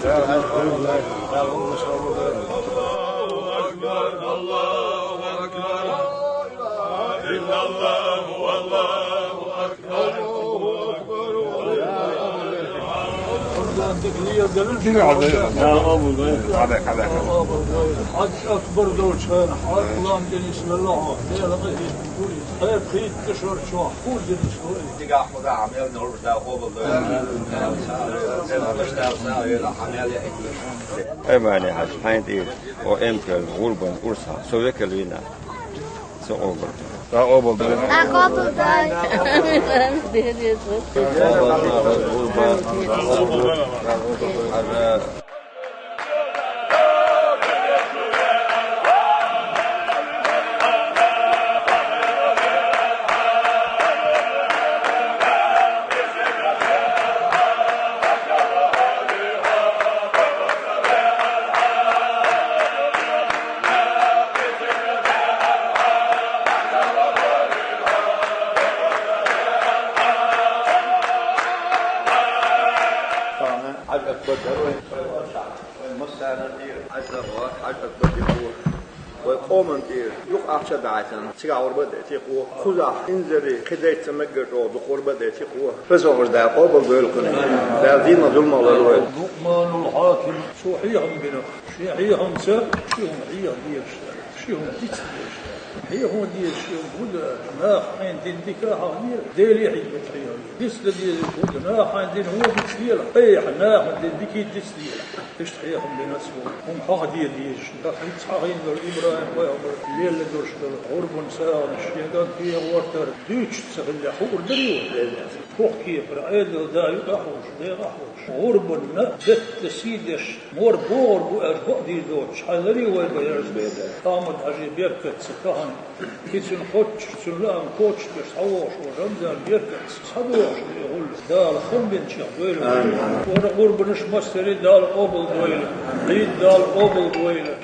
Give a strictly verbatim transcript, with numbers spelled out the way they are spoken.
Аллаху акбар, Аллаху акбар. Иллаллаху, Аллаху акбар. Аллаху акбар. Хьаж акбар долча хенахь, хьан лам тӀе нисвелла хьо, Делан къинхетам гуш, хье пхийтта шарчохь хӀума динаш ву иза. Дигахь ма дахьа, мел нур да къобал ду. Ай, Бани-Хьаьжа, хьайна тӀера, о, эмкал, гӀурбан урс хьан, со векал вина. Со къобал ду. Ткъа къобал дай. Ткъа къобал дай. Хьан хьаж акбар дар вайн, вайн массарна тӀера хьаж дар вац, хьаж акбар ди бу. Вай къоман тӀера дукха ахча даьхьна, цигахь гӀурба а дайти кхо. Кхузахь инзаре кхин дайта ца меггара чӀогӀа дукха гӀурба а дайти кхо. Веза воккхача Дала къобал дойла кхунах. Дала дийнахь зулам лойла вай. Лукъманул Хьаким, цо хьехам бина, шен хьехамца ши хӀума хьеха дезаш, ши хӀума диц дезаш. Хьехам дезаш ши хӀума хӀун ду аьлча, наха хьайна дина дика а хьехаде, Деле хьехам дина хьехаде. Диц дан дезаш хӀун ду, наха хьайна дина хӀума дицделахь, айхьа наха дина дика дицделахь. Иштта хьехам бина цо. ХӀума хьехаде дезаш, тӀаккха хӀинца хьахийна долу ИбрахӀим-пайхамар лелла долуш долу гӀурбан сагӀанаш шен кӀанте гӀортар дуьйцуш ца хиллехь, хуур дарий вай? Пухкепара Ӏедал да юкъахь волуш, декъахь волуш. ГӀурбанна беттан сий деш, мор богӀур бу аьлча бакъдийр доцуш, хьаларий вай бан яржа? Ахьмад-Хьаьжин беркатца тахана, и цуьнан кхоччуш, цуьнан лаам кочаш деш схьавогӀуш волу Рамзан беркатца схьадогӀуш ву и гӀуллакх. Дала хам бинчех дойла. Амин. ХӀора гӀурбанаш массарий Дала къобал дойла. Ӏийд Дала къобал дойла.